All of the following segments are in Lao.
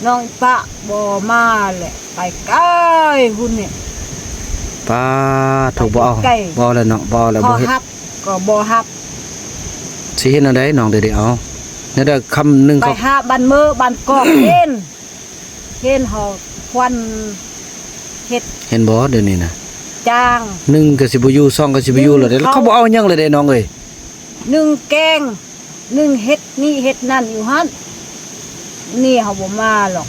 ນ້ອງປະບໍ່ມາແຫຼະ ໄປໄກພຸ້ນນີ້. ປາໂທ ບໍ່ເອົາ ໄກ ບໍ່ເອົາແລ້ວເນາະ ບໍ່ເອົາແລ້ວ ບໍ່ເຮັດ ຮັບກໍບໍ່ຮັບ. ຊິເຮັດແນວໃດນ້ອງ ດຽວນີ້ ເອົາ ແນວໃດ ຄຳໜຶ່ງ ໄປ ເຂົາ ຫາບ້ານເມີບ້ານກອກເຫັນ ເຫັນເຮົາຄວັນເຮັດ ເຫັນບໍ່ ດຽວນີ້ນະ ຈ້າງ ໜຶ່ງກໍຊິບໍ່ຢູ່ ສອງກໍຊິບໍ່ຢູ່ແລ້ວເດ້ ໜຶ່ງ ເຂົາ ເຂົາບໍ່ເອົາຫຍັງເລີຍເດ້ນ້ອງເອີຍ ໜຶ່ງແກງ ໜຶ່ງເຮັດນີ້ເຮັດນັ້ນຢູ່ຫັ້ນ ນີ້ເຮົາບໍ່ມາຫຼອກ.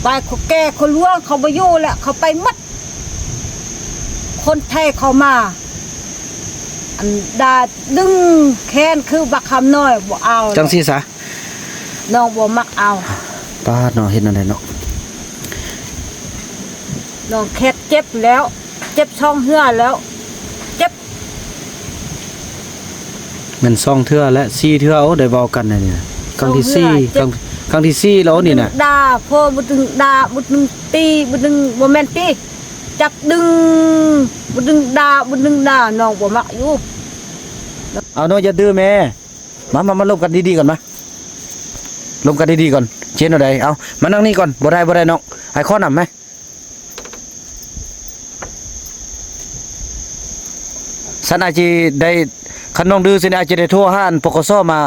ໄປຄົນແກ່ຄົນຫຼວງເຂົາບໍ່ຢູ່ແລ້ວ ເຂົາໄປໝົດ. ຄົນໄທເຂົ້າມາ ອັນດາດຶງແຂນຄືບັກຄຳນ້ອຍ ບໍ່ເອົາ ຈັ່ງຊີ້ຊະ ນ້ອງບໍ່ມັກເອົາ. ປາດເນາະ ເຮັດແນວໃດເນາະ ນ້ອງແຄດເຈັບແລ້ວ ເຈັບສອງເທື່ອແລ້ວ ເຈັບ ແມ່ນສອງເທື່ອແລະ ສີ່ເທື່ອ ໂອ້ ໄດ້ເວົ້າກັນແນວນີ້ນະ ຄັ້ງທີສີ່ ສອງເທື່ອ ຄັ້ງ ຄັ້ງທີສີ່ແລ້ວນີ້ນະ ດຶງດ່າ ພໍບໍ່ດຶງດ່າ ບໍ່ດຶງຕີ ບໍ່ດຶງ ບໍ່ແມ່ນຕີ ຈັບດຶງ ບໍ່ດຶງດ່າ ບໍ່ດຶງດ່າ ນ້ອງບໍ່ມັກຢູ່. ເອົານ້ອງຢ່າດື້ແມ່ ມາ ມາ ມາລົມກັນດີໆກ່ອນ ມາ ລົມກັນດີໆກ່ອນ ຊິເຮັດແນວໃດ ເອົາ ມານັ່ງນີ້ກ່ອນ ບໍ່ໄດ້ ບໍ່ໄດ້ນ້ອງ ອ້າຍຂໍນຳແມ. ຊັ້ນອາດຊິໄດ້ ຄັນນ້ອງດື້ຊັ້ນອາດຊິໄດ້ໂທຫາ ອັນ ປກສ ມາ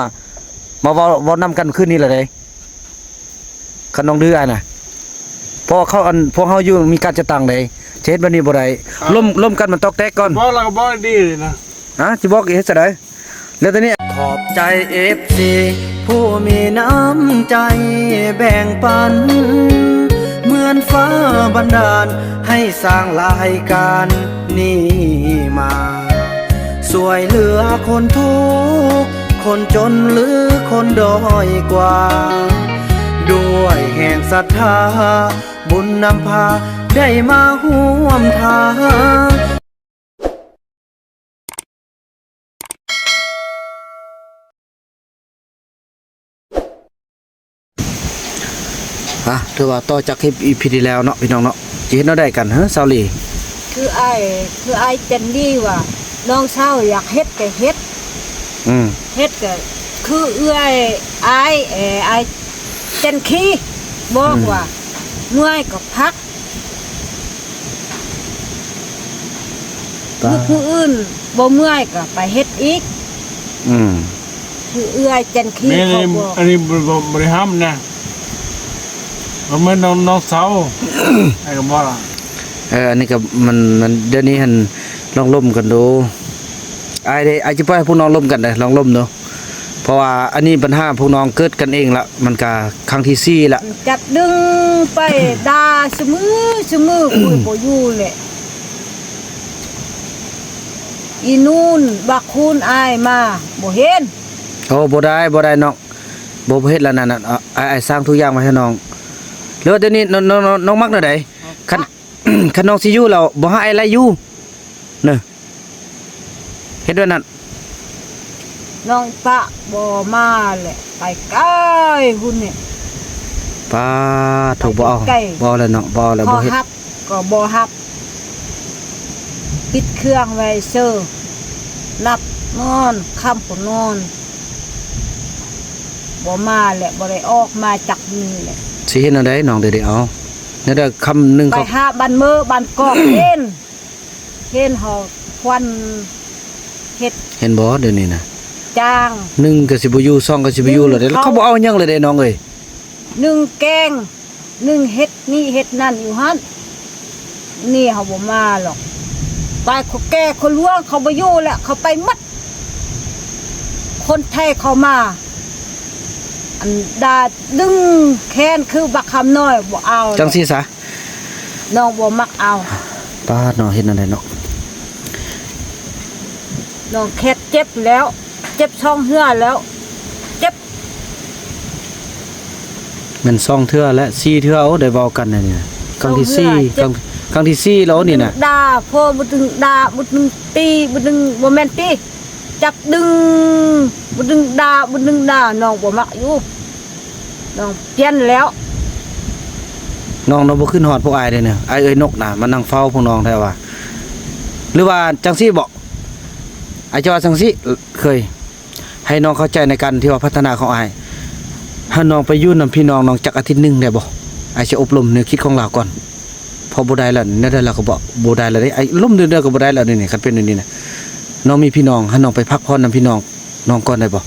ມາເວົ້າ ເວົ້ານຳກັນຄືນນີ້ລະເດ້ ຄັນນ້ອງດື້ອ້າຍນະ ເພາະວ່າເຂົາ ອັນ ພວກເຮົາຢູ່ມີການຈັດຕັ້ງເດ້ ຈະເຮັດແບບນີ້ບໍ່ໄດ້ ອ່າ ລົມ ລົມກັນມັນຕອກແຕກກ່ອນ ບອກແລ້ວກໍບອກດີໆນະ. ອ່າ ຊິບອກເຮັດຈັ່ງໃດ ແລ້ວຕອນນີ້ ຂອບໃຈເອັຟຊີຜູ້ມີນ້ຳໃຈແບ່ງປັນ ເໝືອນຟ້າບັນດານໃຫ້ສ້າງລາຍການນີ້ມາ ຊ່ວຍເຫຼືອຄົນທຸກຄົນຈົນ ຫຼື ຄົນດ້ອຍກວ່າ ດ້ວຍແຮງສັດທາ ບຸນນຳພາໄດ້ມາຮ່ວມທາງ. ອ່ະ ຖືວ່າຕໍ່ຈາກຄລິບອີພີທີ່ແລ້ວເນາະ ພີ່ນ້ອງເນາະ ຊິເຮັດແນວໃດກັນເຮີ ສາວຫຼີ? ຄືອ້າຍ ຄືອ້າຍຈັນດີວ່າ ນ້ອງສາວຢາກເຮັດກໍເຮັດ ອືມ ເຮັດກໍຄືເອື້ອຍ ອ້າຍ ເອີ ອ້າຍຈັນຄີບອກ ອືມ ວ່າ ເມື່ອຍກໍພັກ ປະ ມື້ອື່ນບໍ່ເມື່ອຍກໍໄປເຮັດອີກ ອືມ ຄືເອື້ອຍຈັນຄີ ແມ່ນ ເຂົາບອກ ອັນນີ້ບໍ່ ບໍ່ ບໍ່ໄດ້ຫ້າມນະ ມັນເໝືອນນ້ອງ ນ້ອງສາວ ອ້າຍກໍບອກລະ ເອີ ອັນນີ້ກໍມັນ ມັນ ດຽວນີ້ຫັ້ນລອງລົມກັນດູ ອ້າຍເດ້ ອ້າຍຈະປ່ອຍໃຫ້ພວກນ້ອງລົມກັນເດີ້ ລອງລົມດູ. ເພາະວ່າອັນນີ້ບັນຫາພວກນ້ອງເກີດກັນເອງລະ ມັນກະຄັ້ງທີສີ່ລະ ຈັບດຶງໄປດ່າສະມື້ສະມື້ ຄຸຍບໍ່ຢູ່ແຫຼະ ອີນູນບັກຄູນອາຍມາບໍ່ເຫັນ. ໂອ້ ບໍ່ໄດ້ ບໍ່ໄດ້ນ້ອງ ບໍ່ ບໍ່ເຮັດລະນັ້ນ ອ້າຍ ອ້າຍສ້າງທຸກຢ່າງໄວ້ໃຫ້ນ້ອງ ຫຼືວ່າດຽວນີ້ນ້ອງ ນ້ອງ ນ້ອງມັກແນວໃດ? ຄັນ ຄັນນ້ອງຊິຢູ່ແລ້ວບໍ່ໃຫ້ອ້າຍໄລ່ຢູ່ ເນີ ເຮັດແບບນັ້ນ ນ້ອງປະບໍ່ມາແຫຼະ ໄປໄກພຸ້ນນີ້ ປາໂທ ບໍ່ເອົາ ໄກ ບໍ່ເອົາແລ້ວເນາະ ບໍ່ເອົາແລ້ວ ບໍ່ເຮັດ ຮັບກໍບໍ່ຮັບ ປິດເຄື່ອງໄວ້ເຊີ ຫຼັບນອນ ຄ່ຳກໍນອນ ບໍ່ມາແຫຼະ ບໍ່ໄດ້ອອກມາຈັກມື້ແຫຼະ ຊິເຮັດແນວໃດນ້ອງ ດຽວນີ້ ເອົາ ແນວໃດ ຄຳໜຶ່ງ ໄປຫາບ້ານເມີບ້ານກອກເຫັນ ເຫັນເຮົາຄວັນເຮັດ ເຫັນບໍ່ ດຽວນີ້ນະ ຈ້າງ ໜຶ່ງກໍຊິບໍ່ຢູ່ ສອງກໍຊິບໍ່ຢູ່ແລ້ວເດ້ ໜຶ່ງ ເຂົາ ເຂົາບໍ່ເອົາຫຍັງເລີຍເດ້ນ້ອງເອີຍ ໜຶ່ງແກງ ໜຶ່ງເຮັດນີ້ເຮັດນັ້ນຢູ່ຫັ້ນ ນີ້ເຮົາບໍ່ມາຫຼອກ ໄປຄົນແກ່ຄົນຫຼວງເຂົາບໍ່ຢູ່ແລ້ວ ເຂົາໄປໝົດ ຄົນໄທເຂົ້າມາ ອັນດາດຶງແຂນຄືບັກຄຳນ້ອຍ ບໍ່ເອົາ ຈັ່ງຊີ້ຊະ ນ້ອງບໍ່ມັກເອົາ ປາດເນາະ ເຮັດແນວໃດເນາະ ນ້ອງແຄດເຈັບແລ້ວ ເຈັບສອງເທື່ອແລ້ວ ເຈັບ ແມ່ນສອງເທື່ອ ແລະ ສີ່ເທື່ອ ໂອ້ ໄດ້ເວົ້າກັນແນວນີ້ນະ ຄັ້ງທີສີ່ ສອງເທື່ອ ຄັ້ງ ຄັ້ງທີສີ່ແລ້ວນີ້ນະ ດຶງດ່າ ພໍບໍ່ດຶງດ່າ ບໍ່ດຶງຕີ ບໍ່ດຶງ ບໍ່ແມ່ນຕີ ຈັບດຶງ ບໍ່ດຶງດ່າ ບໍ່ດຶງດ່າ ນ້ອງບໍ່ມັກຢູ່ ນ້ອງປ່ຽນແລ້ວ ນ້ອງ ນ້ອງບໍ່ຂຶ້ນຮອດພວກອ້າຍເດ້ນະ ອ້າຍເອີ່ຍນົກນະ ມານັ່ງເຝົ້າພວກນ້ອງແທ້ວ່າ ຫຼືວ່າຈັ່ງຊີ້ເບາະ ອ້າຍຈະວ່າຈັ່ງຊີ້ ເຄີຍ ໃຫ້ນ້ອງເຂົ້າໃຈໃນການທີ່ວ່າພັດທະນາຂອງອ້າຍ. ຖ້ານ້ອງໄປຢູ່ນຳພີ່ນ້ອງນ້ອງຈັກອາທິດໜຶ່ງໄດ້ບໍ່? ອ້າຍຊິອົບຮົມແນວຄິດຂອງລາວກ່ອນ ເພາະບໍ່ໄດ້ແລ້ວ ແນວໃດລາວກໍບໍ່ ບໍ່ໄດ້ແລ້ວເດ້. ອ້າຍລົມເດືອນເດີກໍບໍ່ໄດ້ແລ້ວ ດຽວນີ້ຄັນເປັນແນວນີ້ນະ. ນ້ອງມີພີ່ນ້ອງ ໃຫ້ນ້ອງໄປພັກຜ່ອນນຳພີ່ນ້ອງນ້ອງກ່ອນໄດ້ບໍ່?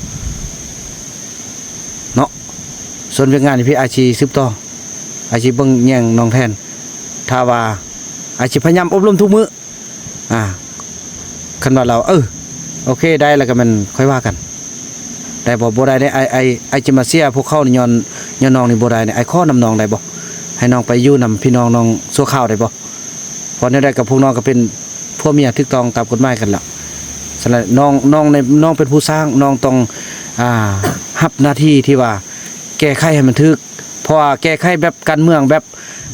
ເນາະ ສ່ວນວຽກງານນີ້ພີ່ ອ້າຍຊິສືບຕໍ່ ອ້າຍຊິເບິ່ງແຍງນ້ອງແທນ. ຖ້າວ່າ ອ້າຍຊິພະຍາຍາມອົບຮົມທຸກມື້. ອາ ຄັນວ່າລາວ ເອີ ໂອເຄ ໄດ້ແລ້ວກໍແມ່ນຄ່ອຍວ່າກັນ ໄດ້ບໍ່? ບໍ່ໄດ້ເດ້ ອ້າຍ ອ້າຍ ອ້າຍຈະມາເສຍພວກເຂົານີ້ ຍ້ອນ ຍ້ອນນ້ອງນີ້ບໍ່ໄດ້ເດ້. ອ້າຍຂໍນຳນ້ອງໄດ້ບໍ່? ໃຫ້ນ້ອງໄປຢູ່ນຳພີ່ນ້ອງນ້ອງຊົ່ວຄາວໄດ້ບໍ່? ເພາະແນວໃດກໍພວກນ້ອງກໍເປັນຜົວເມຍຖືກຕ້ອງຕາມກົດໝາຍກັນແລ້ວ. ສະນັ້ນນ້ອງ ນ້ອງໃນ ນ້ອງເປັນຜູ້ສ້າງ ນ້ອງຕ້ອງ ອາ ຮັບໜ້າທີ່ທີ່ວ່າແກ້ໄຂໃຫ້ມັນຖືກ ເພາະວ່າແກ້ໄຂແບບການເມືອງ ແບບ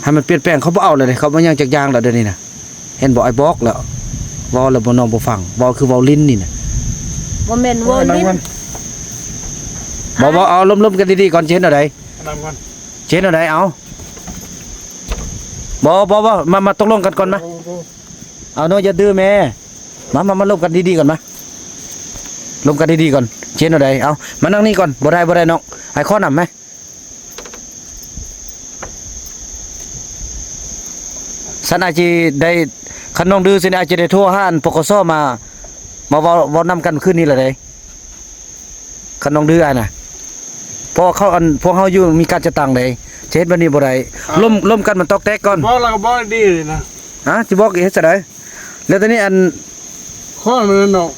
ໃຫ້ມັນປ່ຽນແປງ ເຂົາບໍ່ເອົາແລ້ວເດ້ ເຂົາບໍ່ຫຍັງຈັກຢ່າງແລ້ວດຽວນີ້ນະ. ເຫັນບໍ່ ອ້າຍບອກແລ້ວ ເວົ້າແລ້ວບໍ່ ນ້ອງບໍ່ຟັງ ເວົ້າຄືເວົ້າຫຼິ້ນນີ້ນະ. ບໍ່ແມ່ນເວົ້າຫຼິ້ນ ບໍ່ ບໍ່ ເອົາລົມໆກັນດີໆກ່ອນ ຊິເຮັດແນວໃດ? ຊິເຮັດແນວໃດ? ເອົາ ບໍ່ ບໍ່ ບໍ່ ມາ ມາຕົກລົງກັນກ່ອນມາ. ເອົາ ນ້ອງຢ່າດື້ແມ່ ມາ ມາ ມາລົມກັນດີໆກ່ອນມາ ລົມກັນດີໆກ່ອນ ຊິເຮັດແນວໃດ? ເອົາ ມານັ່ງນີ້ກ່ອນ. ບໍ່ໄດ້ ບໍ່ໄດ້ນ້ອງ ອ້າຍຂໍນຳແມ. ຊັ້ນອາດຈະໄດ້ ຄັນນ້ອງດື້ຊັ້ນອາດຈະໄດ້ໂທຫາ ປກສ ມາ ມາເວົ້າ ເວົ້ານຳກັນຄືນນີ້ລະເດ້ ຄັນນ້ອງດື້ອ້າຍນະ. ເພາະວ່າເຂົາ ອັນ ພວກເຮົາຢູ່ມີການຈັດຕັ້ງເດ້ ຈະເຮັດແບບນີ້ບໍ່ໄດ້. ເອົ້າ ລົມ ລົມກັນມັນຕອກແຕກກ່ອນ. ບໍ່ ລາວກໍບໍ່ໄດ້ດີນະ. ຮະ ຊິບອກເຮັດຈັ່ງໃດ? ແລ້ວຕອນນີ້ອັນ ຂໍແມ່ນເນາະ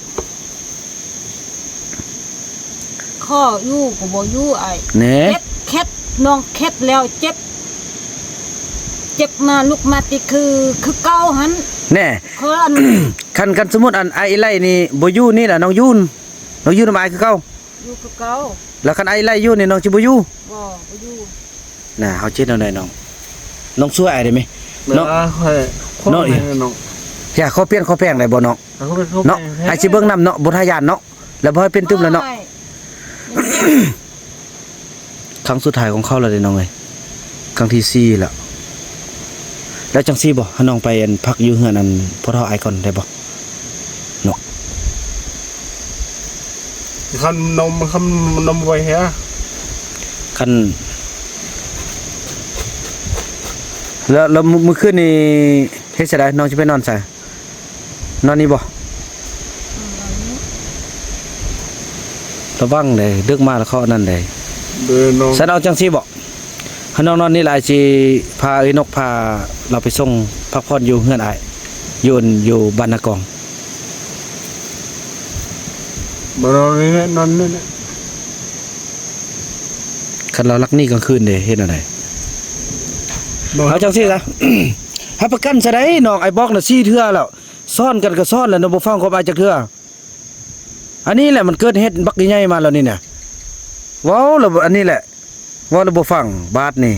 ຂໍຢູ່ກໍບໍ່ຢູ່ອ້າຍ. ແນ່ ເຈັບເຂັດ ນ້ອງເຂັດແລ້ວເຈັບ ເຈັບມາລຸກມາຕິຄື ຄືເກົ່າຫັ້ນ. ແນ່ ຂໍອັນ ຄັນ ຄັນສົມມຸດອັນອ້າຍອີໄລນີ້ບໍ່ຢູ່ນີ້ລະ ນ້ອງຢູ່ ນ້ອງຢູ່ນຳອ້າຍຄືເກົ່າ? ຢູ່ຄືເກົ່າ. ແລ້ວຄັນອ້າຍອີໄລຢູ່ນີ້ ນ້ອງຊິບໍ່ຢູ່? ບໍ່ ບໍ່ຢູ່. ນະ ເຮົາຊິເຮັດແນວໃດນ້ອງ? ນ້ອງຊ່ວຍອ້າຍໄດ້ໄໝ? ເນາະ ຂ້ອຍ ເນາະ ຂ້ອຍ ນ້ອງ ຢາກຂໍປ່ຽນຂໍແປງໄດ້ບໍ່ນ້ອງ? ເນາະ ອ້າຍຊິເບິ່ງນຳເນາະ ບໍ່ຖ້າຢ້ານເນາະ ແລ້ວບໍ່ໃຫ້ເປັນຕື່ມແລ້ວເນາະ. ຄັ້ງສຸດທ້າຍຂອງເຂົາແລ້ວເດ້ນ້ອງເອີຍ ຄັ້ງທີສີ່ແລ້ວ. ແລ້ວຈັ່ງຊີ້ບໍ່ ໃຫ້ນ້ອງໄປ ອັນ ພັກຢູ່ເຮືອນ ອັນ ພໍ່ເຖົ້າອ້າຍກ່ອນໄດ້ບໍ່? ເນາະ ຄັນນ້ອງ ຄັນນ້ອງບໍ່ໄປແທ້ ຄັນ ແລ້ວ ແລ້ວມື້ ມື້ຄືນນີ້ເຮັດຈັ່ງໃດ? ນ້ອງຊິໄປນອນໃສ? ນອນນີ້ບໍ່? ລະວັງເດ້ ດຶກມາລະເຄາະນັ້ນເດ້. ຊັ້ນເອົາຈັ່ງຊີ້ບໍ? ໃຫ້ນ້ອງນອນນີ້ລະ ອ້າຍຊິພາເອື້ອຍນົກ ພາລາວໄປສົ່ງພັກຜ່ອນຢູ່ເຮືອນອ້າຍ ຢູ່ ຢູ່ບ້ານນາກອງ. ບໍ່ ນອນນີ້ແຫຼະ ນອນນີ້ແຫຼະ. ຄັນລາວລັກໜີກາງຄືນເດ້ ເຮັດແນວໃດ? ເອົາຈັ່ງຊີ້ຊະ ຮັບປະກັນຊະໄດ໋ນ້ອງ ອ້າຍບອກນະ ສີ່ເທື່ອແລ້ວ ຊ້ອນກັນກໍຊ້ອນແລ້ວເນາະ ບໍ່ຟັງຄວາມອ້າຍຈັກເທື່ອ. ອັນນີ້ແຫຼະມັນເກີດເຫດບັກໃຫຍ່ມາແລ້ວນີ້ນະ ເວົ້າແລ້ວ ອັນນີ້ແຫຼະ ເວົ້າແລ້ວບໍ່ຟັງ ບາດນີ້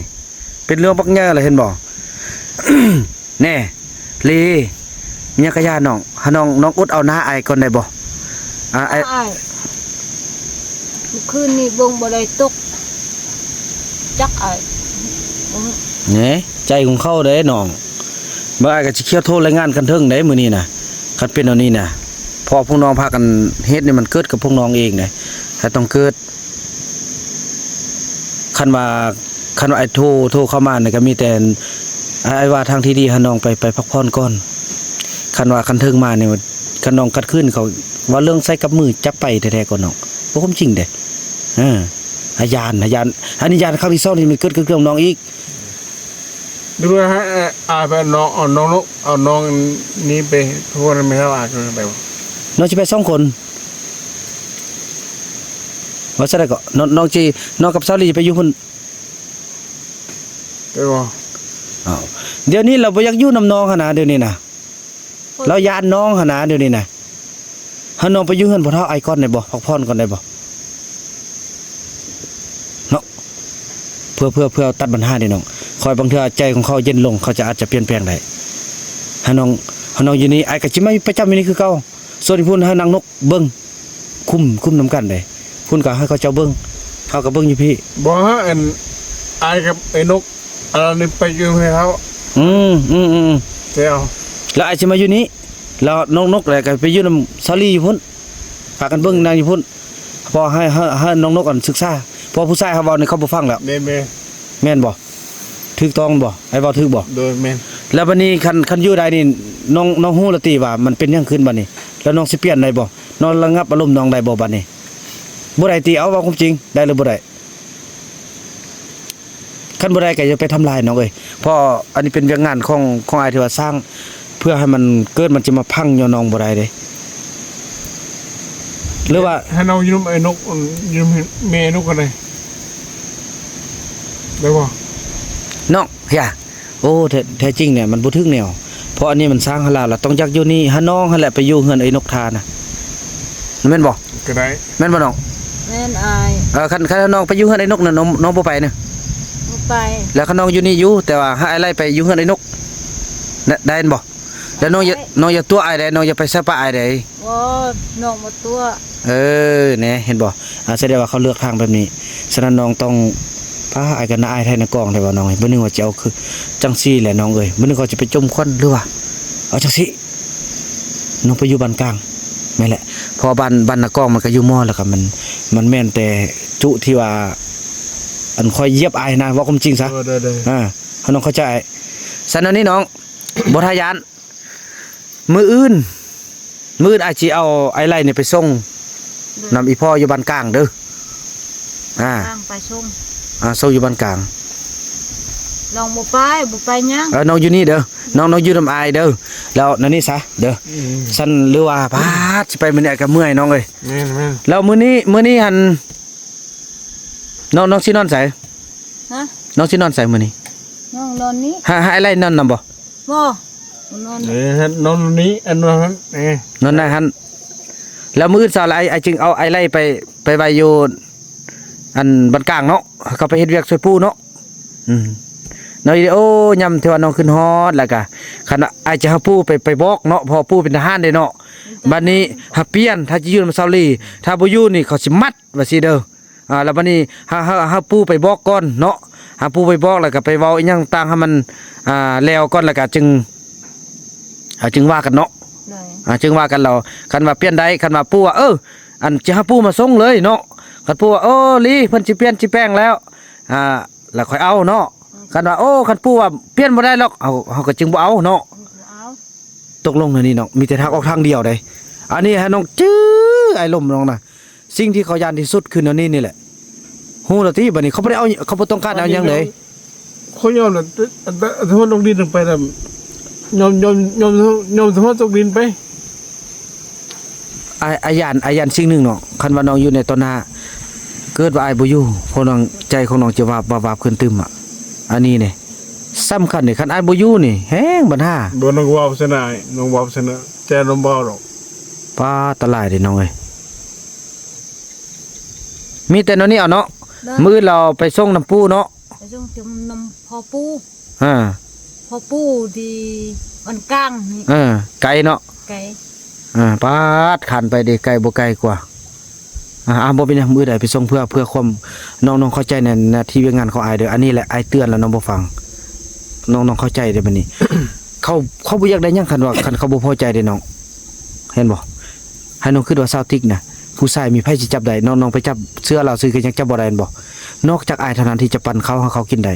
ເປັນເລື່ອງບັກໃຫຍ່ແລ້ວ ເຫັນບໍ່? ແນ່ ລີ ມີຫຍັງກະຢ່ານ້ອງ ຫານ້ອງ ນ້ອງອົດເອົາໜ້າອ້າຍກ່ອນໄດ້ບໍ່? ອາ ອ້າຍ ອ້າຍ ມື້ຄືນນີ້ເບິ່ງບໍ່ໄດ້ຕົກ ຈັກອ້າຍ ແນ່ ໃຈຂອງເຂົາເດ້ນ້ອງ. ເບິ່ງອ້າຍກໍຊິຂຽວໂທລາຍງານຂັ້ນເທິງເດ້ມື້ນີ້ນະ ຄັນເປັນແນວນີ້ນະ ເພາະພວກນ້ອງພາກັນເຮັດນີ້ ມັນເກີດກັບພວກນ້ອງເອງເດ້ ຖ້າຕ້ອງເກີດ ຄັນວ່າ ຄັນວ່າອ້າຍໂທ ໂທເຂົ້າມານີ້ ກໍມີແຕ່ ອ້າຍວ່າທາງທີ່ດີໃຫ້ນ້ອງໄປ ໄປພັກຜ່ອນກ່ອນ. ຄັນວ່າຄັນເທິງມານີ້ ຄັນນ້ອງຂັດຂືນ ເຂົາເວົ້າເລື່ອງໃຊ້ກັບມືຈັບໄປແທ້ໆກ່ອນນ້ອງ ເວົ້າຄວາມຈິງເດ້. ເອີ ອາຍານ ອາຍານ ອັນນີ້ຍານຄັ້ງທີສອງທີ່ມັນເກີດຂຶ້ນກັບນ້ອງອີກ. ຫຼືວ່າໃຫ້ ອາ ອາໄປເອົານ້ອງ ເອົານ້ອງ ເອົານ້ອງນີ້ໄປ ເພາະວ່າແມ່ເຖົ້າອາຈະໄປບໍ່? ນ້ອງຊິໄປສອງຄົນ ວ່າຊັ້ນໃດກໍ ນ້ອງ ນ້ອງຊິ ນ້ອງກັບສາວລີໄປຢູ່ພຸ້ນ ໄປບໍ່? ອ້າວ ດຽວນີ້ລາວບໍ່ຢາກຢູ່ນຳນ້ອງຫັ້ນນະ ດຽວນີ້ນະ. ລາວຢ້ານນ້ອງຫັ້ນນະ ດຽວນີ້ນະ ໃຫ້ນ້ອງໄປຢູ່ເຮືອນພໍ່ເຖົ້າອ້າຍກ່ອນໄດ້ບໍ່? ພັກຜ່ອນກ່ອນໄດ້ບໍ່? ເນາະ ເພື່ອ ເພື່ອ ເພື່ອຕັດບັນຫາເດ້ນ້ອງ. ຂ້ອຍບາງເທື່ອໃຈຂອງເຂົາເຢັນລົງ ເຂົາຈະອາດຈະປ່ຽນແປງໄດ້. ໃຫ້ນ້ອງ ໃຫ້ນ້ອງຢູ່ນີ້ ອ້າຍກໍຊິມາປະຈຳຢູ່ນີ້ຄືເກົ່າ. ສ່ວນຢູ່ພຸ້ນໃຫ້ນາງນົກເບິ່ງ ຄຸມ ຄຸມນຳກັນເດ້. ພຸ້ນກໍໃຫ້ເຂົາເຈົ້າເບິ່ງ ເຮົາກໍເບິ່ງຢູ່ພີ້. ບໍ່ ອັນ ອ້າຍກັບໄອ້ນົກ ອັນນີ້ໄປຢູ່ໃຫ້ເຂົາ. ອືມ ອືມ ອືມ ແລ້ວອ້າຍຊິມາຢູ່ນີ້ ແລ້ວນ້ອງນົກແຫຼະກໍໄປຢູ່ນຳສາວລີຢູ່ພຸ້ນ ພາກັນເບິ່ງນາງຢູ່ພຸ້ນ. ເພາະໃຫ້ ໃຫ້ ໃຫ້ນ້ອງນົກອັນສຶກສາ ເພ ພໍຜູ້ຊາຍເຮົາເວົ້ານີ້ເຂົາບໍ່ຟັງແລ້ວ. ແມ່ນ ແມ່ນ ແມ່ນບໍ່? ຖືກຕ້ອງບໍ່? ອ້າຍເວົ້າຖືກບໍ່? ໂດຍ ແມ່ນ. ແລ້ວບັດນີ້ຄັນ ຄັນຢູ່ໄດ້ນີ້ ນ້ອງ ນ້ອງຮູ້ແລ້ວຕິວ່າມັນເປັນຫຍັງຂຶ້ນບັດນີ້? ແລ້ວນ້ອງຊິປ່ຽນໄດ້ບໍ່? ນ້ອງລະງັບອາລົມນ້ອງໄດ້ບໍ່ບັດນີ້? ບໍ່ໄດ້ຕິ? ເອົາ ເວົ້າຄວາມຈິງ ໄດ້ຫຼືບໍ່ໄດ້? ຄັນບໍ່ໄດ້ກໍຢ່າໄປທຳລາຍນ້ອງເອີຍ ເພາະອັນນີ້ເປັນວຽກງານຂອງ ຂອງອ້າຍທີ່ວ່າສ້າງ ເພື່ອໃຫ້ມັນເກີດ ມັນຈະມາພັງຍ້ອນນ້ອງບໍ່ໄດ້ເດ້. ຫຼືວ່າ ໃຫ້ນ້ອງຢູ່ນຳໄອ້ນົກ ຢູ່ນຳແມ່ນົກກໍໄດ້ ໄດ້ບໍ່? ນ້ອງ ເຮີຍ ໂອ້ ແທ້ ແທ້ຈິງແຫຼະ ມັນບໍ່ຖືກແນວ ເພາະອັນນີ້ມັນສ້າງໃຫ້ລາວ ລາວຕ້ອງຢາກຢູ່ນີ້ ໃຫ້ນ້ອງຫັ້ນແຫຼະໄປຢູ່ເຮືອນໄອ້ນົກທານະ ແມ່ນບໍ່? ກໍໄດ້ ແມ່ນບໍ່ນ້ອງ? ແມ່ນອ້າຍ. ເອີ ຄັນ ຄັນນ້ອງໄປຢູ່ເຮືອນໄອ້ນົກນະ ນ້ອງ ນ້ອງບໍ່ໄປນະ? ບໍ່ໄປ. ແລ້ວຄັນນ້ອງຢູ່ນີ້ຢູ່ ແຕ່ວ່າໃຫ້ອ້າຍໄລ່ໄປຢູ່ເຮືອນໄອ້ນົກ ໄດ້ ໄດ້ແມ່ນບໍ່? ແລ້ວນ້ອງຢ່າ ໄດ້ ນ້ອງຢ່າຕົວະອ້າຍເດ້ ນ້ອງຢ່າໄປໃສ່ປະອ້າຍເດ້. ບໍ່ ນ້ອງບໍ່ຕົວະ. ເອີ ແນ່ ເຫັນບໍ່? ອາ ສະແດງວ່າເຂົາເລືອກທາງແບບນີ້ ສະນັ້ນນ້ອງຕ້ອງ ປ້າ ອ້າຍກໍໜ້າອາຍແທ້ນະ ກ້ອງແທ້ວ່ານ້ອງເອີຍ ບໍ່ນຶກວ່າຈະເອົາຄື ຈັ່ງຊີ້ແຫຼະນ້ອງເອີຍ ບໍ່ນຶກວ່າຈະໄປຈົ່ມຄວັນ ຫຼືວ່າ ເອົາຈັ່ງຊີ້ ນ້ອງໄປຢູ່ບ້ານກາງ ແມ່ນແຫຼະ ເພາະວ່າບ້ານ ບ້ານນາກ້ອງມັນກໍຢູ່ມໍ ແລ້ວກໍມັນ ມັນແມ່ນແຕ່ຈຸທີ່ວ່າ ອັນຂ້ອຍຢຽບອ້າຍນະ ເວົ້າຄວາມຈິງຊະ ເອີ ເອີ ໃຫ້ນ້ອງເຂົ້າໃຈ. ຊັ້ນແນວນີ້ນ້ອງ ບໍ່ທ່າຢ້ານ ມື້ອື່ນ ມື້ອື່ນອ້າຍຊິເອົາອ້າຍໄລ່ນີ້ໄປສົ່ງ ໂດຍ ນຳອີ່ພໍ່ຢູ່ບ້ານກາງເດີ. ອ່າ ກາງໄປສົ່ງ ອ່າ ສົ່ງຢູ່ບ້ານກາງ. ນ້ອງບໍ່ໄປ ບໍ່ໄປຫຍັງ? ເອີ ນ້ອງຢູ່ນີ້ເດີ ນ້ອງ ນ້ອງຢູ່ນຳອ້າຍເດີ. ແລ້ວແນວນີ້ຊະເດີ ອືມ ຊັ້ນ ຫຼືວ່າ ປາດ ຊິໄປມື້ນີ້ອ້າຍກໍເມື່ອຍນ້ອງເອີຍ. ແມ່ນໆ. ແລ້ວມື້ນີ້ ມື້ນີ້ຫັ້ນ ນ້ອງ ນ້ອງຊິນອນໃສ? ຮະ? ນ້ອງຊິນອນໃສມື້ນີ້? ນ້ອງນອນນີ້. ໃຫ້ ໃຫ້ອ້າຍໄລ່ນອນນຳບໍ່? ບໍ່ ນອນ ເອີ ນອນນີ້ ອັນນັ້ນ ເອີ ນອນໃນຫັ້ນ. ແລ້ວມື້ອື່ນເຊົ້າລະ ອ້າຍ ອ້າຍຈຶ່ງເອົາອ້າຍໄລ່ໄປ ໄປໄວ້ຢູ່ອັນບ້ານກາງເນາະ ເຂົາໄປເຮັດວຽກຊ່ວຍປູ່ເນາະ. ອືມ ນ້ອງ ໂອ້ ຍາມທີ່ວ່ານ້ອງຂຶ້ນຮອດ ແລ້ວກະຄັນອ້າຍຈະໃຫ້ປູ່ໄປ ໄປບອກເນາະ ເພາະປູ່ເປັນທະຫານເດ້ເນາະ. ບັດນີ້ຫາປ່ຽນ ຖ້າຈະຢູ່ນຳສາວລີ ຖ້າບໍ່ຢູ່ນີ້ເຂົາຊິມັດ ວ່າຊີ້ເດີ. ອ່າ ແລ້ວບັດນີ້ ຫາ ຫາ ຫາປູ່ໄປບອກກ່ອນເນາະ ຫາປູ່ໄປບອກ ແລ້ວກໍໄປເວົ້າອີ່ຫຍັງຕ່າງໃຫ້ມັນ ອ່າ ແລ້ວກ່ອນ ແລ້ວກໍຈຶ່ງ ອ່າ ຈຶ່ງວ່າກັນເນາະ. ໂດຍ ອ່າ ຈຶ່ງວ່າກັນ. ແລ້ວຄັນວ່າປ່ຽນໄດ້ ຄັນວ່າປູ່ວ່າ ເອີ ອັນ ຈະໃຫ້ປູ່ມາສົ່ງເລີຍເນາະ ຄັນປູ່ວ່າ ເອີ ລີ ເພິ່ນຊິປ່ຽນຊິແປງແລ້ວ ອ່າ ແລ້ວຄ່ອຍເອົາເນາະ. ອືມ ຄັນວ່າ ໂອ້ ຄັນປູ່ວ່າປ່ຽນບໍ່ໄດ້ດອກ ເຮົາ ເຮົາກໍຈຶ່ງບໍ່ເອົາເນາະ. ບໍ່ເອົາ. ຕົກລົງແນວນີ້ເນາະ ມີແຕ່ທາງອອກທາງດຽວເດ້. ອັນນີ້ໃຫ້ນ້ອງຈື່ອ້າຍລົມນ້ອງນະ ສິ່ງທີ່ເຂົາຢ້ານທີ່ສຸດຄືແນວນີ້ນີ້ແຫຼະ. ຮູ້ແລ້ວຕິ ບັດນີ້ເຂົາບໍ່ໄດ້ເອົາ ເຂົາບໍ່ຕ້ອງການເອົາຫຍັງເດ້. ຂ້ອຍຍອມແລ້ວ ແຕ່ ແຕ່ ແຕ່ຫົວຕົກດິນລົງໄປນະ ຍອມ ຍອມ ຍອມ ຍອມສະພາບຕົກດິນໄປ. ອ້າຍ ອ້າຍຢ້ານ ອ້າຍຢ້ານສິ່ງໜຶ່ງເນາະ ຄັນວ່ານ້ອງຢູ່ໃນຕໍ່ໜ້າ ເກີດວ່າອ້າຍບໍ່ຢູ່ ພວກນ້ອງ ໃຈຂອງນ້ອງຈະວາບ ວາບ ວາບຂຶ້ນຕື່ມອະ. ອັນນີ້ນີ້ສຳຄັນເດ້ ຄັນອ້າຍບໍ່ຢູ່ນີ້ແຮງບັນຫາ. ບໍ່ ນ້ອງເວົ້າຊະນະ ນ້ອງເວົ້າຊະນະ ແຕ່ນ້ອງເວົ້າດອກ. ປ້າ ຕາຫຼາຍເດ້ນ້ອງເອີຍ. ມີແຕ່ແນວນີ້ເອົາເນາະ. ໂດຍ ມື້ອື່ນລາວໄປສົ່ງນຳປູ່ເນາະ ໄປສົ່ງນຳພໍ່ປູ່. ອ່າ ພໍ່ປູ່ທີ່ອັນກາງນີ້. ເອີ ໄກເນາະ ໄກ. ອ່າ ປາດ ຄັນໄປເດ້ ໄກບໍ່ໄກກວ່າ. ອ່າ ບໍ່ເປັນຫຍັງ ມື້ໃດໄປສົ່ງ ເພື່ອ ເພື່ອຄວາມ ນ້ອງ ນ້ອງເຂົ້າໃຈໃນໜ້າທີ່ວຽກງານຂອງອ້າຍເດີ. ອັນນີ້ແຫຼະ ອ້າຍເຕືອນແລ້ວ ນ້ອງບໍ່ຟັງ. ນ້ອງ ນ້ອງເຂົ້າໃຈເດ້ບັດນີ້. ເຂົາ ເຂົາບໍ່ຢາກໄດ້ຫຍັງ ຄັນວ່າ ຄັນເຂົາບໍ່ພໍໃຈເດ້ນ້ອງ ເຫັນບໍ່? ໃຫ້ນ້ອງຄິດວ່າຊາວຕິກນະ ຜູ້ຊາຍມີໃຜຊິຈັບໄດ້? ນ້ອງ ນ້ອງໄປຈັບເສື້ອລາວຊື່ກໍຍັງຈັບບໍ່ໄດ້ແມ່ນບໍ່? ນອກຈາກອ້າຍເທົ່ານັ້ນທີ່ຈະປັ່ນເຂົ້າໃຫ້ເຂົາກິນໄດ້.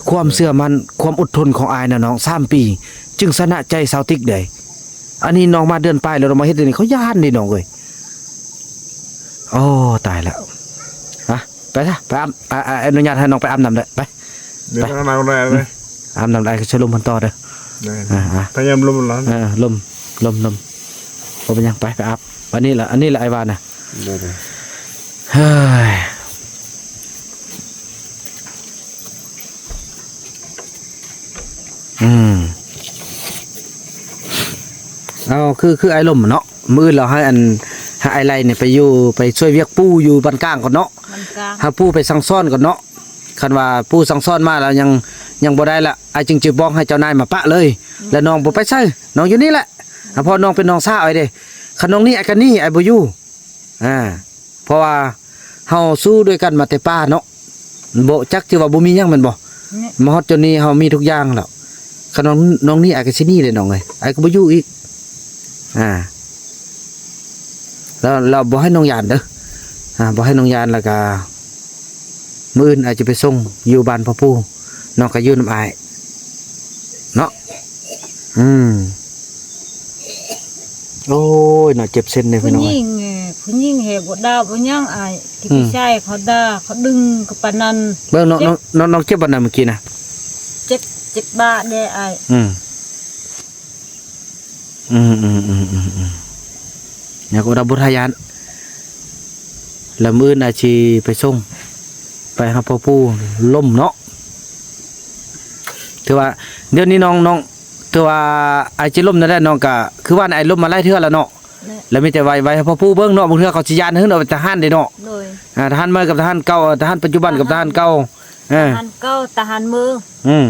ຄວາມເຊື່ອໝັ້ນ ຄວາມອົດທົນຂອງອ້າຍນະນ້ອງ ສາມປີ ຈຶ່ງຊະນະໃຈຊາວຕິກໄດ້. ອັນນີ້ນ້ອງມາເດືອນປາຍແລ້ວ ນ້ອງມາເຮັດແນວນີ້ ເຂົາຢ້ານເດ້ນ້ອງເອີຍ. ໂອ້ ຕາຍແລ້ວ. ຮະ ໄປຊະ ໄປອາບ ອາ ອາ ອະນຸຍາດໃຫ້ນ້ອງໄປອາບນ້ຳເດີ ໄປ. ເດີ ໄປ ອາບນ້ຳໄດ້ ອາບນ້ຳໄດ້ ກໍຊ່ວຍລົມເພິ່ນຕໍ່ເດີ. ໄດ້ ອ່າ ພະຍາຍາມລົມ. ເອີ ລົມ ລົມ ລົມ ບໍ່ເປັນຫຍັງ ໄປ ໄປອາບ. ອັນນີ້ລະ ອັນນີ້ລະ ອ້າຍວ່ານະ. ເອີຍ ອືມ ເອົາ ຄື ຄືອ້າຍລົມເນາະ ມື້ອື່ນລາວໃຫ້ອັນ ໃຫ້ອ້າຍໄລນີ້ໄປຢູ່ ໄປຊ່ວຍວຽກປູ່ຢູ່ບ້ານກາງກ່ອນເນາະ. ບ້ານກາງ ໃຫ້ປູ່ໄປສັ່ງສອນກ່ອນເນາະ. ຄັນວ່າປູ່ສັ່ງສອນມາແລ້ວຍັງ ຍັງບໍ່ໄດ້ລະ ອ້າຍຈຶ່ງຈະບອກໃຫ້ເຈົ້ານາຍມາປະເລີຍ. ອືມ ແລ້ວນ້ອງບໍ່ໄປໃສ ນ້ອງຢູ່ນີ້ແຫຼະ. ອືມ ເພາະນ້ອງເປັນນ້ອງສາວອ້າຍເດ້. ຄັນນ້ອງໜີ ອ້າຍກໍໜີ ອ້າຍບໍ່ຢູ່. ອ່າ ເພາະວ່າເຮົາສູ້ດ້ວຍກັນມາແຕ່ປ່າເນາະ ບໍ່ຈັກ ຖືວ່າບໍ່ມີຫຍັງແມ່ນບໍ່? ແມ່ນ. ມາຮອດຈຸດນີ້ເຮົາມີທຸກຢ່າງແລ້ວ. ຄັນນ້ອງ ນ້ອງໜີ ອ້າຍກໍຊິໜີເດ້ນ້ອງເອີຍ ອ້າຍກໍບໍ່ຢູ່ອີກ. ອ່າ ແລ້ວ ແລ້ວບໍ່ໃຫ້ນ້ອງຢ້ານເດີ. ອ່າ ບໍ່ໃຫ້ນ້ອງຢ້ານ ແລ້ວກໍ ມື້ອື່ນອ້າຍຈະໄປສົ່ງຢູ່ບ້ານພໍ່ປູ່ ນ້ອງກໍຢູ່ນຳອ້າຍເນາະ. ອືມ ໂອ້ຍເນາະ ເຈັບເສັ້ນເດ້ ຜູ້ຍິງ ພີ່ນ້ອງເອີຍ. ຜູ້ຍິງແຮງບໍ່ດ່າບໍ່ຫຍັງອ້າຍ ທີ່ ອືມ ຜູ້ຊາຍເຂົາດ່າເຂົາດຶງກໍປານນັ້ນ. ເບິ່ງນ້ອງ ເຈັບ ນ້ອງ ນ້ອງ ນ້ອງເຈັບບ່ອນໃດມື້ກີ້ນະ? ເຈັບ ເຈັບບ່າແດ່ອ້າຍ. ອືມ ອືມໆໆໆ ແລ້ວກໍບໍ່ທ່າຢ້ານ ແລ້ວມື້ອື່ນອາດຊິໄປສົ່ງ ໄປຫາພໍ່ປູ່ລົ້ມເນາະ. ຖືວ່າດຽວນີ້ນ້ອງ ນ້ອງ ຖືວ່າອາດຊິລົ້ມນັ້ນແຫຼະ ນ້ອງກະຄືວ່າອ້າຍລົ້ມມາຫຼາຍເທື່ອແລ້ວເນາະ. ແລ້ວມີແຕ່ໄຫວ້ ໄຫວ້ໃຫ້ພໍ່ປູ່ເບິ່ງເນາະ ບາງເທື່ອເຂົາຊິຢ້ານເຮີເນາະ ເປັນທະຫານເດ້ເນາະ. ໂດຍ ອາ ທະຫານໃໝ່ກັບທະຫານເກົ່າ ທະຫານປັດຈຸບັນກັບທະຫານເກົ່າ. ເອີ ທະຫານເກົ່າ ທະຫານເມີ. ອືມ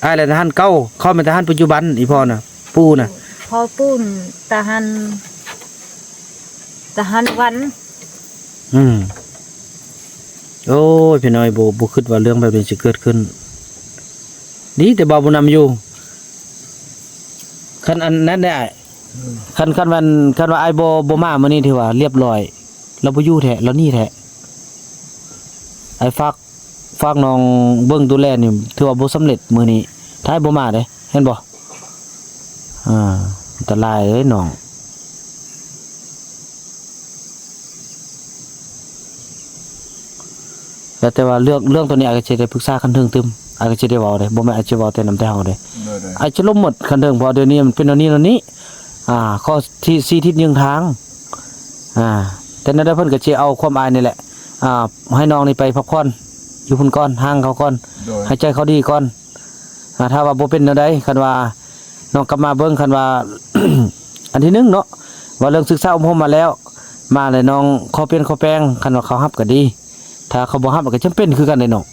ອ້າຍແຫຼະທະຫານເກົ່າ ເຂົາແມ່ນທະຫານປັດຈຸບັນ ອີ່ພໍ່ນະ ປູ່ນະ. ພໍ່ປູ່ນ ທະຫານ ທະຫານວັນ. ອືມ ໂອ້ຍ ພີ່ນ້ອງ ບໍ່ ບໍ່ຄິດວ່າເລື່ອງແບບນີ້ຊິເກີດຂຶ້ນ. ດີແຕ່ບ່າວບຸນນຳຢູ່. ຄັນອັນນັ້ນໄດ້ອ້າຍ ອືມ ຄັນ ຄັນວ່າ ຄັນວ່າອ້າຍບໍ່ ບໍ່ມາມື້ນີ້ ຖືວ່າລຽບລ້ອຍ ລາວບໍ່ຢູ່ແທ້ ລາວໜີແທ້. ອ້າຍຝາກ ຝາກນ້ອງເບິ່ງດູແລນີ້ ຖືວ່າບໍ່ສຳເລັດມື້ນີ້ ຖ້າອ້າຍບໍ່ມາເດ້ ເຫັນບໍ່? ອ່າ ອັນຕະລາຍເດ້ນ້ອງ. ແລ້ວແຕ່ວ່າເລື່ອງ ເລື່ອງໂຕນີ້ ອ້າຍກໍຊິໄດ້ປຶກສາຂັ້ນເທິງຕື່ມ ອ້າຍກໍຊິໄດ້ເວົ້າເດ້ ບໍ່ແມ່ນອ້າຍຊິເວົ້າແຕ່ນຳແຕ່ເຮົາເດ້. ໂດຍໆ ອ້າຍຈະລົມໝົດຂັ້ນເທິງ ເພາະວ່າດຽວນີ້ມັນເປັນແນວນີ້ແນວນີ້. ອ່າ ຂໍ້ທີ່ ສີ່ທິດຍິງທາງ ອ່າ ແຕ່ແນວໃດເພິ່ນກໍຊິເອົາຄວາມອ້າຍນີ້ແຫຼະ ອ່າ ໃຫ້ນ້ອງນີ້ໄປພັກຜ່ອນຢູ່ພຸ້ນກ່ອນ ຫ່າງເຂົາກ່ອນ ໂດຍ ໃຫ້ໃຈເຂົາດີກ່ອນ. ອ່າ ຖ້າວ່າບໍ່ເປັນແນວໃດ ຄັນວ່ານ້ອງກັບມາເບິ່ງ ຄັນວ່າ ອັນທີໜຶ່ງເນາະ ວ່າເລື່ອງສຶກສາອົບຮົມມາແລ້ວ ມາແລ້ວນ້ອງຂໍປ່ຽນຂໍແປງ ຄັນວ່າເຂົາຮັບກໍດີ ຖ້າເຂົາບໍ່ຮັບກໍຈຳເປັນຄືກັນເດ້ນ້ອງ.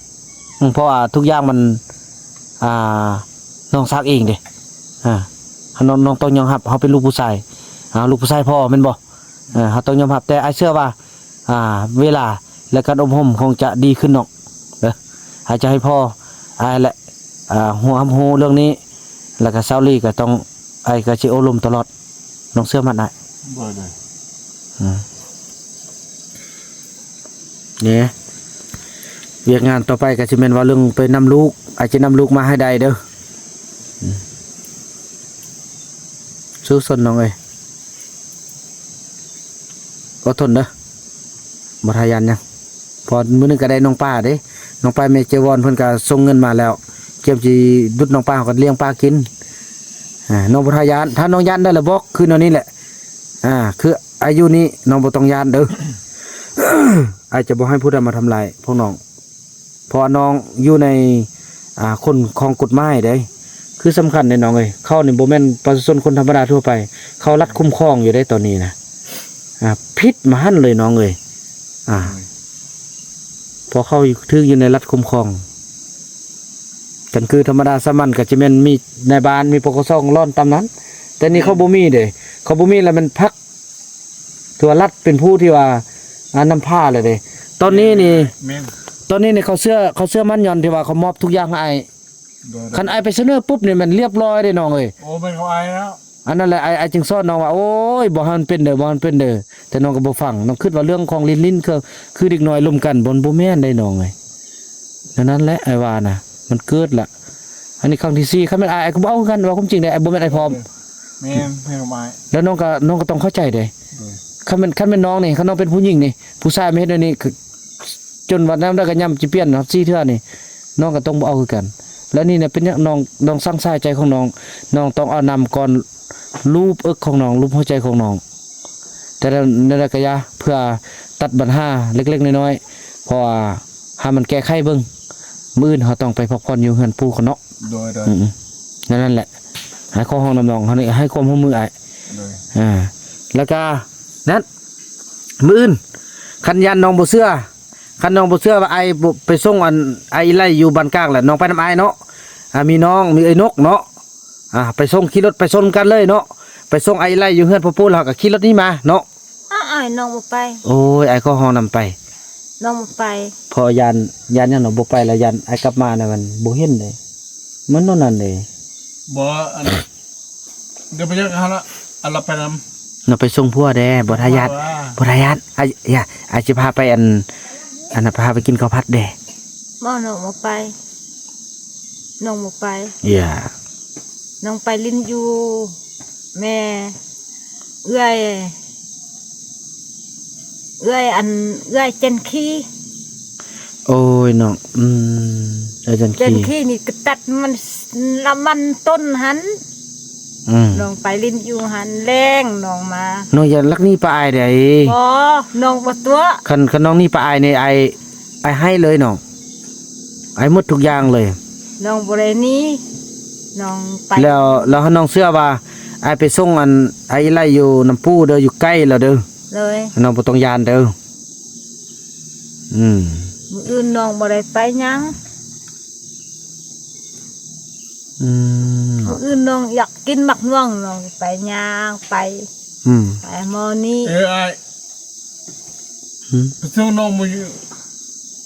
ອືມ ເພາະວ່າທຸກຢ່າງມັນ ອ່າ ນ້ອງສ້າງເອງເດ້. ອ່າ ນ້ອງ ນ້ອງຕ້ອງຍອມຮັບ ເຮົາເປັນລູກຜູ້ຊາຍ ອ່າ ລູກຜູ້ຊາຍພໍ່ແມ່ນບໍ່? ເອີ ເຮົາຕ້ອງຍອມຮັບ ແຕ່ອ້າຍເຊື່ອວ່າ ອ່າ ເວລາ ແລະ ການອົບຮົມຄົງຈະດີຂຶ້ນນ້ອງເດີ. ອາດຈະໃຫ້ພໍ່ອ້າຍແຫຼະ ອ່າ ຮູ້ ຮັບຮູ້ເລື່ອງນີ້ ແລ້ວກໍສາວລີກໍຕ້ອງ ອ້າຍກໍຊິໂອ້ລົມຕະຫຼອດ ນ້ອງເຊື່ອໝັ້ນອ້າຍ. ໂດຍໆ ອືມ ນີ້ ວຽກງານຕໍ່ໄປກໍຊິແມ່ນວ່າເລື່ອງໄປນຳລູກ ອ້າຍຈະນຳລູກມາໃຫ້ໄດ້ເດີ. ອືມ ສູ້ຊົນນ້ອງເອີຍ ອົດທົນເດີ ບໍ່ທ່າຢ້ານຫຍັງ ເພາະມື້ໜຶ່ງກໍໄດ້ນ້ອງປາເດ້ ນ້ອງປາແມ່ເຈວອນເພິ່ນກໍສົ່ງເງິນມາແລ້ວ ກຽມຊິດຸດນ້ອງປາ ເຮົາກໍລ້ຽງປາກິນ. ອ່າ ນ້ອງບໍ່ທ່າຢ້ານ ຖ້ານ້ອງຢ້ານໄດ້ລະບອກ ຄືແນວນີ້ແຫຼະ ອ່າ ຄືອາຍຸນີ້ນ້ອງບໍ່ຕ້ອງຢ້ານເດີ. ອ້າຍຈະບໍ່ໃຫ້ຜູ້ໃດມາທຳລາຍພວກນ້ອງ ເພາະວ່ານ້ອງຢູ່ໃນ ອ່າ ຂົນຂອງກົດໝາຍເດ້ ຄືສຳຄັນເດ້ນ້ອງເອີຍ. ເຂົານີ້ບໍ່ແມ່ນປະຊາຊົນຄົນທຳມະດາທົ່ວໄປ ເຂົາລັດຄຸ້ມຄອງຢູ່ເດ້ຕອນນີ້ນະ. ອ່າ ຜິດມະຫັນເລີຍນ້ອງເອີຍ. ອ່າ ເພາະເຂົາຖືກຢູ່ໃນລັດຄຸ້ມຄອງ. ຄັນຄືທຳມະດາສາມັນກໍຈະແມ່ນມີນາຍບ້ານ ມີ ປກສ ລ້ອນຕາມນັ້ນ ແຕ່ນີ້ເຂົາບໍ່ມີເດ້ ເຂົາບໍ່ມີ ແລ້ວແມ່ນພັກ ຖືວ່າລັດເປັນຜູ້ທີ່ວ່າ ອ່າ ນຳພາເລີຍເດ້. ຕອນນີ້ນີ້ ແມ່ນ ຕອນນີ້ນີ້ເຂົາເຊື່ອ ເຂົາເຊື່ອໝັ້ນຍ້ອນທີ່ວ່າເຂົາມອບທຸກຢ່າງໃຫ້ອ້າຍ. ໂດຍໆ ຄັນອ້າຍໄປສະເໜີປຸບນີ້ແມ່ນລຽບລ້ອຍເດ້ນ້ອງເອີຍ. ໂອ້ ແມ່ນຂອງອ້າຍແລ້ວ. ອັນນັ້ນແຫຼະ ອ້າຍ ອ້າຍຈຶ່ງສອນນ້ອງວ່າ ໂອ້ຍ ບໍ່ໃຫ້ມັນເປັນເດີ ບໍ່ໃຫ້ມັນເປັນເດີ. ແຕ່ນ້ອງກໍບໍ່ຟັງ ນ້ອງຄິດວ່າເລື່ອງຂອງຫຼິ້ນໆ ຄື ຄືເດັກນ້ອຍລົມກັນ ບໍ່ ບໍ່ແມ່ນເດ້ນ້ອງເອີຍ. ແນວນັ້ນແຫຼະ ອ້າຍວ່ານະ ມັນເກີດລະ. ອັນນີ້ຄັ້ງທີສີ່ ຄັນແມ່ນອ້າຍ ອ້າຍກໍບໍ່ເອົາຄືກັນ ເວົ້າຄວາມຈິງເດ້ ອ້າຍ ບໍ່ແມ່ນອ້າຍພ້ອມ. ແມ່ນ ແມ່ນອ້າຍ. ແລ້ວນ້ອງກໍ ນ້ອງກໍຕ້ອງເຂົ້າໃຈເດ້. ໂດຍ. ຄັນແມ່ນ ຄັນແມ່ນນ້ອງນີ້ ຄັນນ້ອງເປັນຜູ້ຍິງນີ້ ຜູ້ຊາຍມາເຮັດແນວນີ້ ຄື ຈົນວ່າຍາມໃດກໍຍາມຊິປ່ຽນຮອດສີ່ເທື່ອນີ້ ນ້ອງກໍຕ້ອງບໍ່ເອົາຄືກັນ. ແລ້ວນີ້ນະ ເປັນຫຍັງນ້ອງ ນ້ອງຊັ່ງສາຍໃຈຂອງນ້ອງ ນ້ອງຕ້ອງເອົານ້ຳກ່ອນ ລູບເອິກຂອງນ້ອງ ລູບຫົວໃຈຂອງນ້ອງ. ແຕ່ແນວໃດກໍຢ່າ ເພື່ອຕັດບັນຫາເລັກໆນ້ອຍໆ ເພາະວ່າໃຫ້ມັນແກ້ໄຂເບິ່ງ ມື້ອື່ນເຮົາຕ້ອງໄປພັກຜ່ອນຢູ່ເຮືອນປູ່ກ່ອນເນາະ. ໂດຍໆ ອືມໆ ແນວນັ້ນແຫຼະ ໃຫ້ຂໍ້ຮ້ອງນຳນ້ອງເຮົານີ້ ໃຫ້ຄວາມຮ່ວມມືອ້າຍ. ໂດຍ. ອ່າ ແລ້ວກະນັ້ນ ມື້ອື່ນ ຄັນຢ້ານນ້ອງບໍ່ເຊື່ອ ຄັນນ້ອງບໍ່ເຊື່ອວ່າອ້າຍບໍ່ໄປສົ່ງອັນ ອ້າຍອີໄລຢູ່ບ້ານກາງແຫຼະ ນ້ອງໄປນຳອ້າຍເນາະ. ອ່າ ມີນ້ອງ ມີເອື້ອຍນົກເນາະ. ອ່າ ໄປສົ່ງ ຂີ່ລົດໄປຊົນກັນເລີຍເນາະ ໄປສົ່ງອ້າຍອີໄລຢູ່ເຮືອນພໍ່ປູ່ ແລ້ວກໍຂີ່ລົດໜີມາເນາະ. ອ້າຍ ອ້າຍ ນ້ອງບໍ່ໄປ. ໂອ້ຍ ອ້າຍຂໍຮ້ອງນຳໄປ. ນ້ອງບໍ່ໄປ. ເພາະຢ້ານ ຢ້ານຫຍັງນ້ອງບໍ່ໄປລະ ຢ້ານອ້າຍກັບມານະ ມັນບໍ່ເຫັນເດ້ ມັນແນວນັ້ນເດ້. ບໍ່ ອັນ ດຽວໄປເຈີກັນຫັ້ນລະ ອັນລະໄປນຳ ນ້ອງໄປສົ່ງຜົວແດ່ ບໍ່ທ່າຢ້ານ ບໍ່ທ່າຢ້ານ. ອ້າຍ ຢ່າ ອ້າຍຊິພາໄປ ອັນ ອັນນັ້ນ ພາໄປກິນເຂົ້າຜັດແດ່. ບໍ່ ນ້ອງບໍ່ໄປ ນ້ອງບໍ່ໄປ ຢ່າ ນ້ອງໄປຫຼິ້ນຢູ່ແມ່ ເອື້ອຍ ເອື້ອຍ ອັນ ເອື້ອຍຈັນຄີ. ໂອ້ຍ ນ້ອງ ອືມ ເອື້ອຍຈັນຄີ ຈັນຄີນີ້ກະຕັດມັນ ລະມັນຕົ້ນຫັ້ນ. ອືມ ນ້ອງໄປຫຼິ້ນຢູ່ຫັ້ນ ແລງນ້ອງມາ. ນ້ອງຢ່າລັກໜີໄປອ້າຍໃດ. ບໍ່ ນ້ອງບໍ່ຕົວະ. ຄັນ ຄັນນ້ອງໜີໄປອ້າຍນີ້ ອ້າຍ ອ້າຍໃຫ້ເລີຍນ້ອງ ອ້າຍໝົດທຸກຢ່າງເລີຍ. ນ້ອງບໍ່ໄດ້ໜີ ນ້ອງໄປ ແລ້ວ ແລ້ວໃຫ້ນ້ອງເຊື່ອວ່າ ອ້າຍໄປສົ່ງອັນ ອ້າຍອີໄລຢູ່ນ້ຳປູເດີ ຢູ່ໃກ້ແລ້ວເດີ. ໂດຍ ນ້ອງບໍ່ຕ້ອງຢ້ານເດີ. ອືມ ມື້ອື່ນນ້ອງບໍ່ໄດ້ໄປຫຍັງ. ອືມ ມື້ອື່ນນ້ອງຢາກກິນໝາກມ່ວງ ນ້ອງໄປຍ່າງໄປ ອືມ ໄປໝໍນີ້. ເອີ ອ້າຍ ຫືມ ໄປສົ່ງນ້ອງມາຢູ່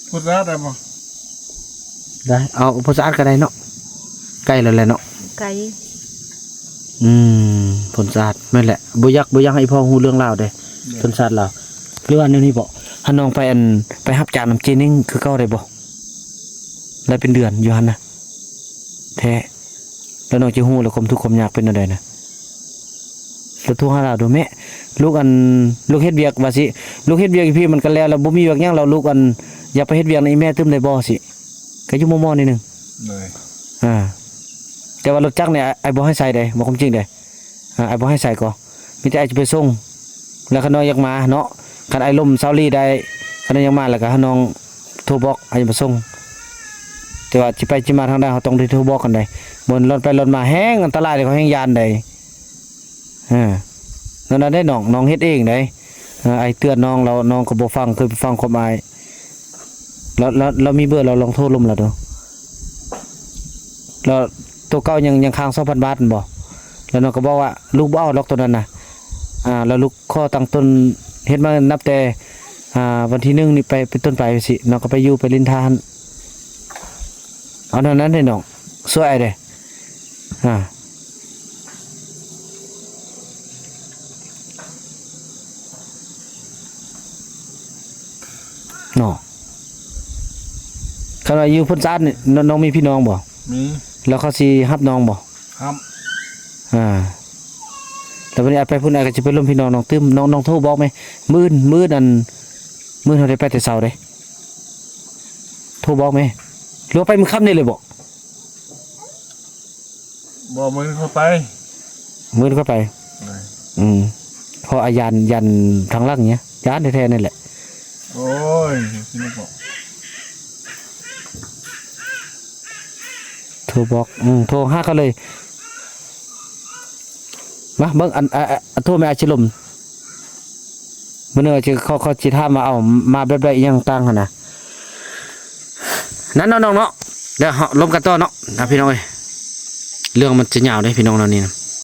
ໂພນສະອາດໄດ້ບໍ່? ໄດ້ ເອົາໂພນສະອາດກະໄດ້ເນາະ ໃກ້ແລ້ວແຫຼະເນາະ. ໃກ້ ອືມ ໂພນສະອາດ ແມ່ນແຫຼະ ບໍ່ຢາກ ບໍ່ຢາກໃຫ້ພໍ່ຮູ້ເລື່ອງລາວເດ້. ໂພນສະອາດລາວ ຫຼືວ່າແນວນີ້ບໍ ໃຫ້ນ້ອງໄປ ອັນ ໄປຮັບຈ້າງນຳເຈນິງຄືເກົ່າໄດ້ບໍ່? ຫຼາຍເປັນເດືອນຢູ່ຫັ້ນນະ ແທ້ ແລ້ວນ້ອງຈະຮູ້ແຫຼະ ຄວາມທຸກຄວາມຍາກເປັນແນວໃດນະ. ລະໂທຫາລາວດູແມ້ ລູກ ອັນ ລູກເຮັດວຽກວ່າຊິ ລູກເຮັດວຽກຢູ່ພີ້ມັນກະແລ້ວ ລະບໍ່ມີວຽກຫຍັງ ລະລູກ ອັນ ຢາກໄປເຮັດວຽກນຳອີ່ແມ່ຕື່ມໄດ້ບໍ່ຊິ ກະຢູ່ມໍ່ໆ ໜ້ອຍໜຶ່ງ. ໂດຍ ອ່າ ແຕ່ວ່າລົດຈັກນີ້ ອ້າຍ ອ້າຍບໍ່ໃຫ້ໃສ່ເດ້ ເວົ້າຄວາມຈິງເດ້. ອ່າ ອ້າຍບໍ່ໃຫ້ໃສ່ກໍ ມີແຕ່ອ້າຍຈະໄປສົ່ງ ແລ້ວຄັນນ້ອງຢາກມາເນາະ ຄັນອ້າຍລົມເຊົາລີໄດ້ ຄັນນ້ອງຢາກມາ ແລ້ວກະໃຫ້ນ້ອງໂທບອກ ອ້າຍຈະມາສົ່ງ. ແຕ່ວ່າຊິໄປຊິມາທາງໃດ ເຮົາຕ້ອງໄດ້ໂທບອກກັນໃດ໋ ບໍ່ແມ່ນລ່ອນໄປລ່ອນມາ ແຮງອັນຕະລາຍເດ້ ເຂົາແຮງຢ້ານໃດ໋. ເອີ ນັ້ນ ນັ້ນໄດ໋ນ້ອງ ນ້ອງເຮັດເອງໃດ໋. ເອີ ອ້າຍເຕືອນນ້ອງແລ້ວ ນ້ອງກໍບໍ່ຟັງ ຄືໄປຟັງຄວາມອ້າຍ. ລາວ ລາວ ລາວມີເບີ ລາວລອງໂທລົມລາວດູ. ລາວ ໂຕເກົ່າຍັງ ຍັງຄ້າງສອງພັນບາດແມ່ນບໍ່? ລາວນ້ອຍກໍບອກວ່າ ລູກບໍ່ເອົາດອກໂຕນັ້ນນະ. ອ່າ ລາວລູກຂໍຕັ້ງຕົ້ນ ເຮັດມານັບແຕ່ ອ່າ ວັນທີໜຶ່ງນີ້ໄປ ເປັນຕົ້ນໄປຊີ້ ນ້ອງກໍໄປຢູ່ໄປຫຼິ້ນທ່າຫັ້ນ. ເອົາແນວນັ້ນເດ້ນ້ອງ ຊ່ວຍອ້າຍເດ້. ອ່າ ເນາະ ຄັນວ່າຢູ່ໂພນສະອາດນີ້ ນ້ອງ ນ້ອງມີພີ່ນ້ອງບໍ່? ມີ. ແລ້ວເຂົາຊິຮັບນ້ອງບໍ່? ຮັບ. ອ່າ ແລ້ວບັດນີ້ອ້າຍໄປພຸ້ນ ອ້າຍກໍຊິໄປລົມພີ່ນ້ອງນ້ອງຕື່ມ. ນ້ອງ ນ້ອງໂທບອກແມ້ ມື້ອື່ນ ມື້ອື່ນ ອັນ ມື້ອື່ນເຮົາໄດ້ໄປແຕ່ເຊົ້າເດ້ ໂທບອກແມ້. ຫຼືວ່າໄປມື້ຄ່ຳນີ້ເລີຍບໍ? ບໍ່ ມື້ອື່ນຂ້ອຍໄປ. ມື້ອື່ນຂ້ອຍໄປ. ໂດຍ. ອືມ ເພາະອາຢ້ານ ຢ້ານທາງຫຼັງເນຍ ຢ້ານແທ້ໆ ນັ້ນແຫຼະ. ໂອ້ຍ ຊິບໍ່ບອກ ໂທບອກ ອືມ ໂທຫາເຂົາເລີຍ. ມາເບິ່ງ ອັນ ອາ ອາ ໂທແມ່ອາຊິລົມ. ມື້ໜຶ່ງເຂົາ ເຂົາຊິຖາມວ່າ ເອົາ ມາແບບໃດອີ່ຫຍັງຕ່າງຫັ້ນນະ. ນັ້ນເນາະນ້ອງເນາະ ດຽວເຮົາລົມກັນຕໍ່ເນາະ ນະພີ່ນ້ອງເອີຍ. ເລື່ອງມັນຈະຍາວເດ້ພີ່ນ້ອງເນາະນີ້ນະ.